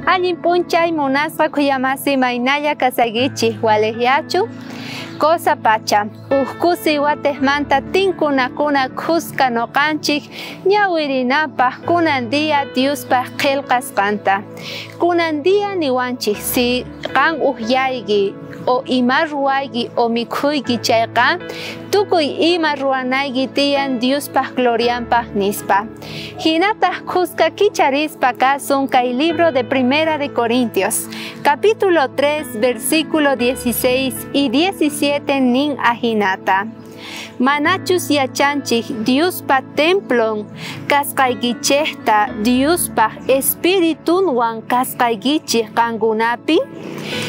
Allin p'unchay munasqa khuyamasi maynalla kasaykichik walejyachu cosa pacha uhkusi watejmanta tinkunakuna khuska noqanchik ñawirinapaj kunan día Diospaj qhelqasqanta. Kunan día niwanchik si qan ujyayki o ima ruwayki o mikhuyki chayqa tukuy ima ruwanayki tiyan Diospaj glorianpaj nispa. Hinataq khuska kicharispa kasun kay libro de Primera de Corintios, capítulo 3, versículo 16 y 17 nin ajinata. Manachus yachanchik Diospa templon kasqaykichejta Diospaj espiritunwan kasqaykichej qankunapi.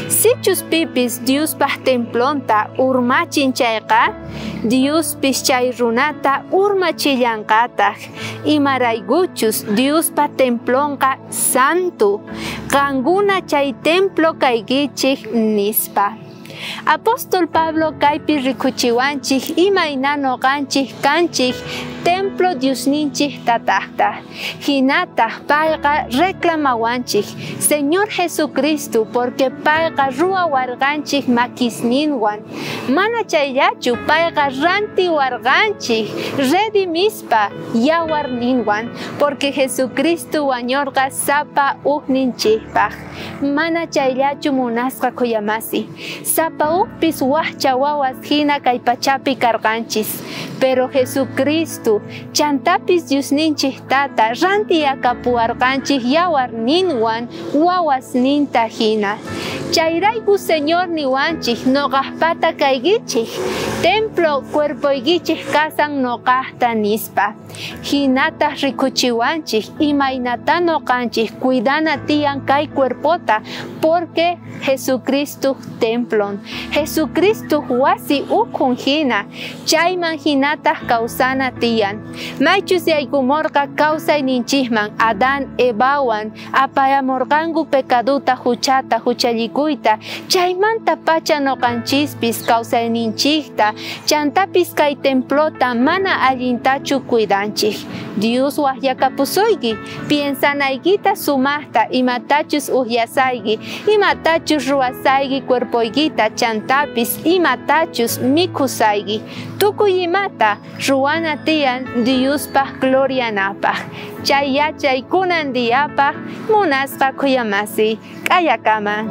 Sichus pipis Diospaj templonta urmachin chayqa, Diospis chay runata urmachillanqataj. Imaraykuchus Diospa templonqa santo, qankuna chay templo kaykichej nispa. Apóstol Pablo kaypi rikuchiwanchik imayna noqanchik kanchik templo Diosninchik tatajta. Hinataq payqa reclamawanchik Señor Jesucristo porque payqa ruwawarqanchik makisninwan. Mana chayllachu payqa rantiwarqanchik redimispa yawarninwan porque Jesucristo wañorqa sapa ujninchikpaj. Mana chayllachu munasqa khuyamasi. Sapa ujpis wajcha wawas hina kay pachapi karqanchis. Pero Jesucristo chantapis Diosninchik tata rantiyakapuwarqanchik yawarninwan wawasninta hina. Chayrayku Señor niwanchik noqajpata kaykichik templo cuerpoykichik kasan noqajta nispa. Hinataq rikuchiwanchik imaynata noqanchik cuidana tiyan kay cuerpota porque Jesucristo templon. Jesucristo wasi ukhun hina chayman hinataq kawsana tiyan. Maychus yaykumorqa kawsayninchikman Adán Evawan apayamorqanku pecaduta huchata huchallikuyta chaymanta pacha noqanchispis kawsayninchikta chantapis kay templota mana allintachu cuidanchik. Dios wajyakapusuyki piensanaykita sumaqta imatachus ujyasayki imatachus ruwasayki cuerpoykita chantapis imatachus mikhusayki tukuy imata ruwana tiyan Diospaj glorianapaj. Chay yachay kunan diyapaj munasqa khuyamasi k'ayakama.